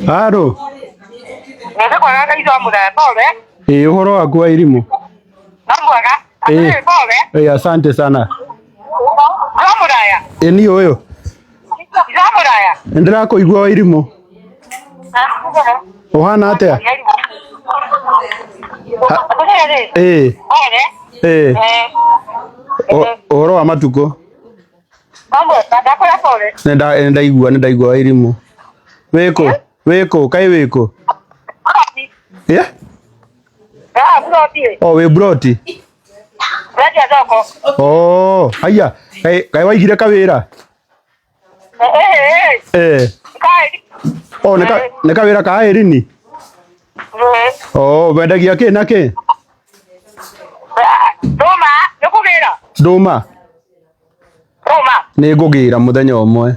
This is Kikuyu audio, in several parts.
Aro. Nĩ kwega Ngai wa mũthemba pole. Ĩ ũhoro waku wa irimũ? No mwega. Ĩ. Atĩrĩrĩ pole. Ĩ asante sana. No mũraya. Ĩ niĩ ũyũ. No mũraya. Nĩ ndĩrakũigua wa irimũ. Ũhana atĩa? Atĩrĩrĩ. Ĩ. Pole. Ĩ. Eh. Ũhoro wa matukũ? No mwega ndakũra pole. Nĩ ndaigua nĩ ndaigua wa irimũ. Wĩkũ? Wĩkũ? Kaĩ wĩkũ? Yeah? Ah, buroti. Oh, wĩ broti. Ndĩrendia thoko. Oh, haiya. Kaĩ kaĩ waigire kawĩra? Eh eh. Eh. Kaĩ. Oh, nĩ nĩ kawĩra ka Irini? Eh. Oh, wendagia kĩ na kĩ? Ndũma, nĩ kũgĩra. Ndũma. Ndũma. Nĩ ngũgĩra mũthenya ũmwe.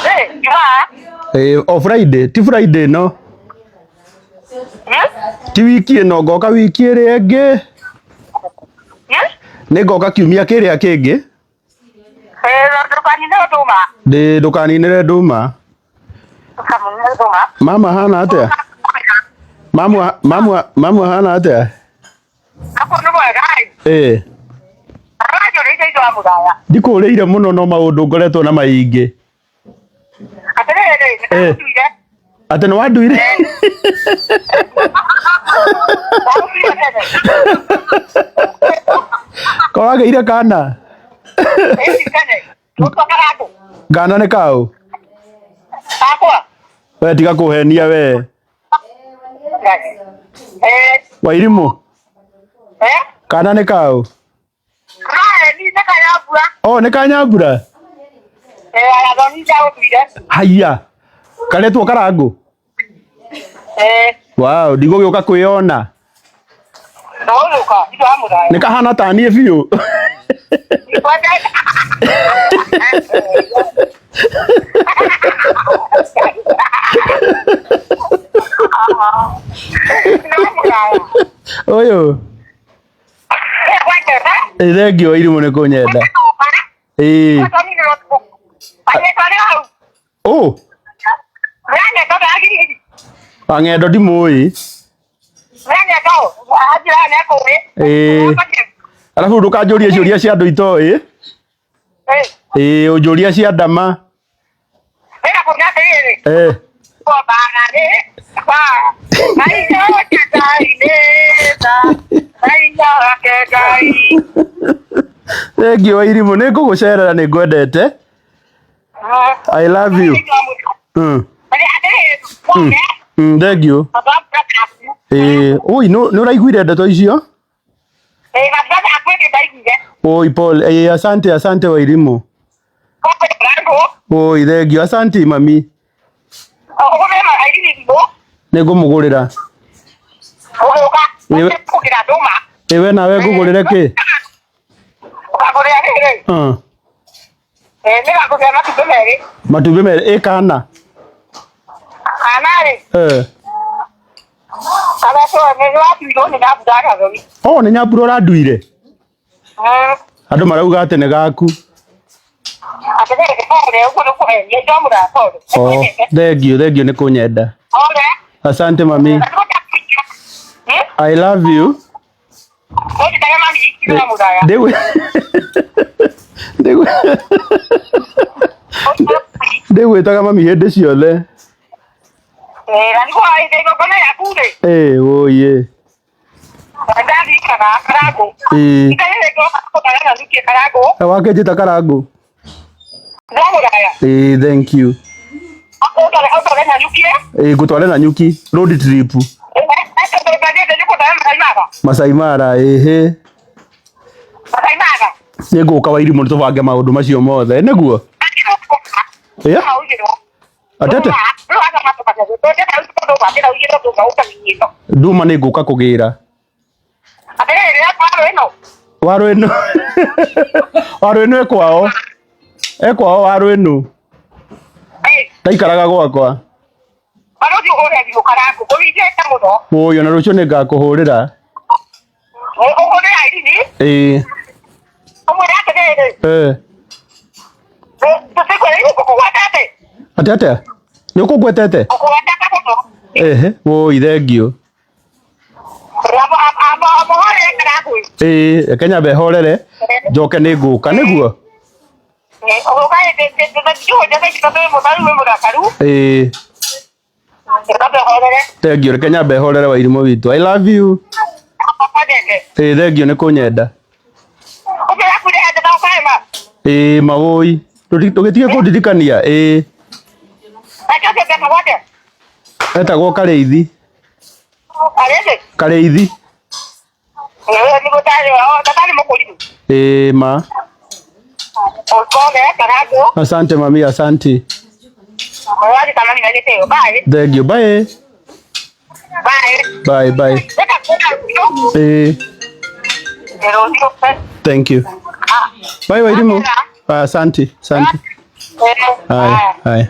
Eh, Jumaa. Eh, o Friday, ti Friday no. Hmm? Ti wiki ĩno ngoka wiki ĩrĩa ĩngĩ. Hmm? Nĩ ngoka kiumia kĩrĩa kĩngĩ. Eh, ndũkaninĩre ndũma. Ndĩ ndũkaninĩre ndũma. Ndũkaninĩre ndũma. Mama hana atĩa? Mamu mamu mamu hana atĩa? Ako nĩ mwega. Eh. Aranjũrĩire indo wa mũthaya. Ndikũrĩire mũno no maũndũ ngoretwo na maingĩ. Atĩrĩrĩ, Eh. nĩndagũtuire. Atĩ nĩ wanduire? Ndagũtuire tene. Ko wagĩire kana? Ĩĩ tene. Gũtua karangũ. Kana nĩ kaũ? Gakwa. We tiga kũhenia we. Eh. Wairimũ. Eh? Kana nĩ kaũ? Kae ni nĩ kanyambura. Oh, nĩ kanyambura? Eh, arathoni ndagũtuire. Haiya. Karetwo karangũ? Eh. Wow, ndigũgĩũka kwĩona. Ndũgũka, indo wa mũthaya. Nĩ kahana ta niĩ biũ. Ndikwendete. No mũraya. Ũyũ. Nĩngwendete. Ĩ thengiũ Wairimũ nĩ kũnyenda. Ĩĩ. Ũ. Wang'endo ndimũĩ. Ĩĩ. Arabu ndũkanjũrie ciũria cia andũ itoĩ. Ĩĩ ũnjũria cia ndama. Eh. Thengiũ Wairimũ nĩ ngũgũcerera nĩ ngwendete. I love you. Mm. Mm. Mm, thengiũ. Ĩĩ, ũi nĩ ũraiguire ndeto icio? Oi Paul, eh, asante asante Wairimũ. Oi thengiũ, asante mami. Nĩ ngũmũgũrĩra. Ĩ we nawe ngũgũrĩre kĩ? Ah. Matumbĩ merĩ ĩ kana? Eh. Oh, nĩ nyambura ũranduire? Andũ marauga atĩ nĩ gaku. Oh, thengiũ thengiũ nĩ kũnyenda. Asante mami. I love you. Ndĩgwĩ ndĩgwĩ ndĩgwĩtaga mami hĩndĩ ciothe. Ĩĩ wũi ĩ. Ĩĩ. Wakĩnjĩta karangũ? Ĩĩ thank you. Ĩĩ ngũtware Nanyuki road trip. Masai Mara ĩhĩ. Nĩ ngũka Wairimũ nĩ tũbange maũndũ macio mothe nĩguo? Ĩa? Atete? Nduma nĩ ngũka kũgĩra. Waru ĩno waru ĩno ĩ kwao. Ĩ kwao waru ĩno. Ndaikaraga gwakwa. Ũĩ ona rũciũ nĩ ngakũhũrĩra. Ĩĩ. Eh. Atĩ atĩa? Nĩ ũkũngwetete? Ehe, woi thengiũ. Ĩĩ, reke nyambe horere njoke nĩ ngũka nĩguo. Ĩĩ. Thengiũ, reke nyambe horere Wairimũ witũ. I love you. Ĩĩ, thengiũ nĩ kũnyenda. Ĩĩ, mawoi. Ndũgĩtige kũndirikania. Ĩĩ. Etagwo Karĩithi. Karĩithi. Ĩĩ ma. Asante mami, asante. Thank you. Bye. Bye bye. Ĩĩ. Thank you. Bye Wairimũ. Asante, asante. Haya, haya.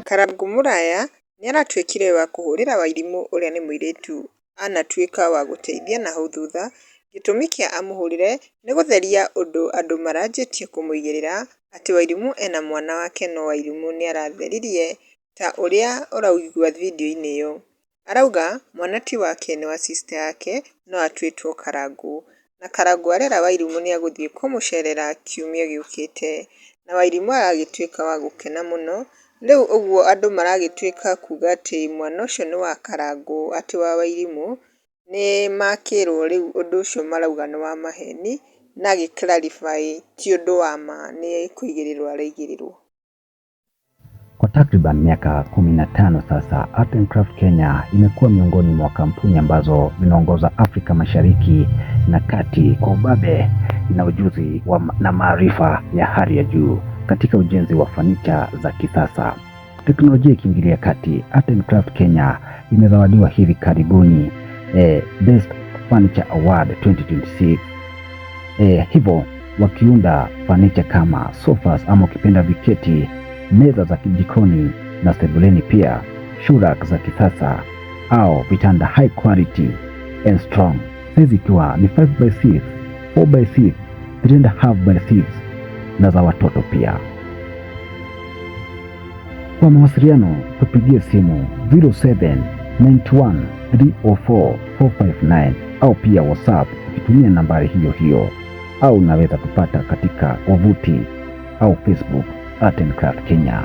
Karangũ Mũraya nĩaratuĩkire wa kũhũrĩra Wairimũ ũrĩa nĩ mũirĩtu anatuĩka wa gũteithia na hau thutha, gĩtũmi kĩa amũhũrĩre nĩ gũtheria ũndũ andũ maranjĩtie kũmũigĩrĩra atĩ Wairimũ ena mwana wake no Wairimũ nĩaratheririe ta ũrĩa ũraigua video-inĩ ĩyo. Arauga mwana ti wake nĩ wa sister yake no atuĩtwo Karangũ, na Karangũ arera Wairimũ nĩagũthiĩ kũmũcerera kiumia gĩũkĩte, na Wairimũ aragĩtuĩka wa gũkena mũno. Rĩu ũguo andũ maragĩtuĩka kuga atĩ mwana ũcio nĩ wa Karangũ atĩ wa Wairimũ, nĩ makĩrwo rĩu ũndũ ũcio marauga nĩ wa maheni na agĩ clarify ti ũndũ wa ma nĩ kũigĩrĩrwo araigĩrĩrwo. Kwa takriban miaka 15 sasa, Art and Craft Kenya imekuwa miongoni mwa kampuni ambazo zinaongoza Afrika Mashariki na Kati kwa ubabe na ujuzi na maarifa ya hali ya juu katika ujenzi wa fanicha za kisasa. Teknolojia ikiingilia kati, Art and Craft Kenya imezawadiwa hivi karibuni Best Furniture Award 2026. Hivyo wakiunda fanicha kama sofas ama ukipenda viketi, meza za jikoni na sebuleni, pia shoe rack za kisasa au vitanda high quality and strong, size ikiwa ni 5x6, 4x6, 3.5x6 na za watoto pia. Kwa mawasiliano tupigie simu 0791 304 459 au pia WhatsApp ukitumia nambari hiyo hiyo, au unaweza tupata katika wavuti au Facebook Art and Craft Kenya.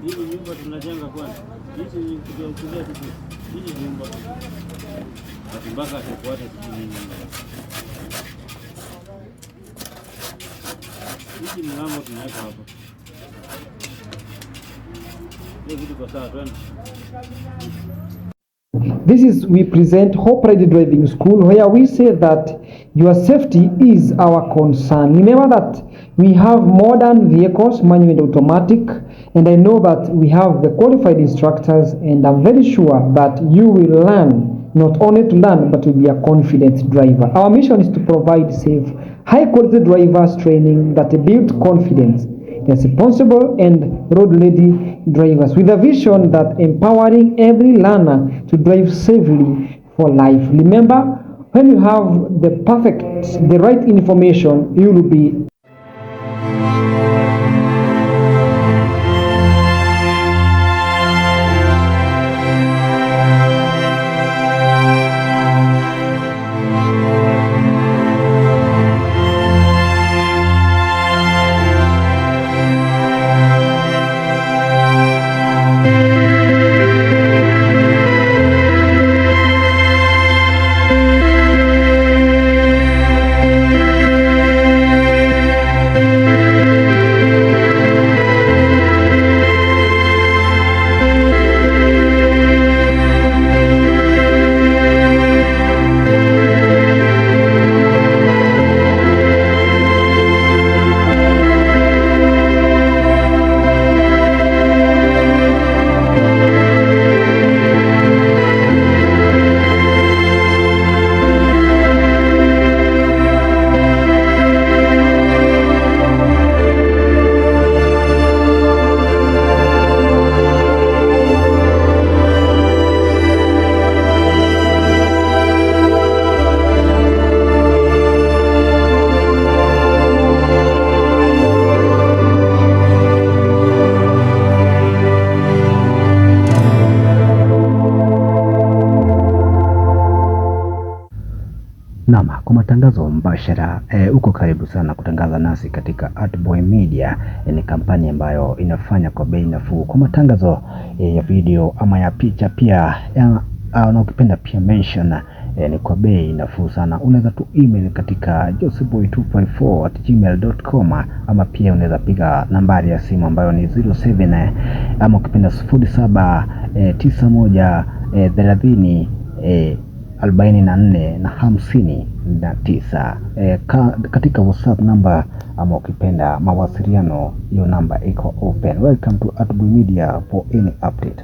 Hizi nyumba tunajenga kwani? Hizi ni kuja tu. Hizi nyumba. Mpaka tufuate sijui nini. Hizi mlango tunaweka hapa. Hiyo vitu kwa sawa, twende. This is we present Hope Ready Driving School, where we say that your safety is our concern. Remember that we have modern vehicles, manual and automatic, and I know that we have the qualified instructors, and I'm very sure that you will learn, not only to learn, but to be a confident driver. Our mission is to provide safe, high quality drivers training that build confidence, responsible and road-ready drivers, with a vision that empowering every learner to drive safely for life. Remember, when you have the right information, you will be Naam, kwa matangazo mbashara uko karibu sana kutangaza nasi katika Artboy Media. Ni kampani ambayo inafanya kwa bei nafuu kwa matangazo ya video ama ya picha pia ya, na ukipenda pia mention ni kwa bei nafuu sana. Unaweza tu email katika joseboy254@gmail.com ama pia unaweza piga nambari ya simu ambayo ni 07 ama ukipenda 07 91 30 44 na 59. Katika WhatsApp namba ama ukipenda mawasiliano, hiyo namba iko open. Welcome to Artboy Media for any update.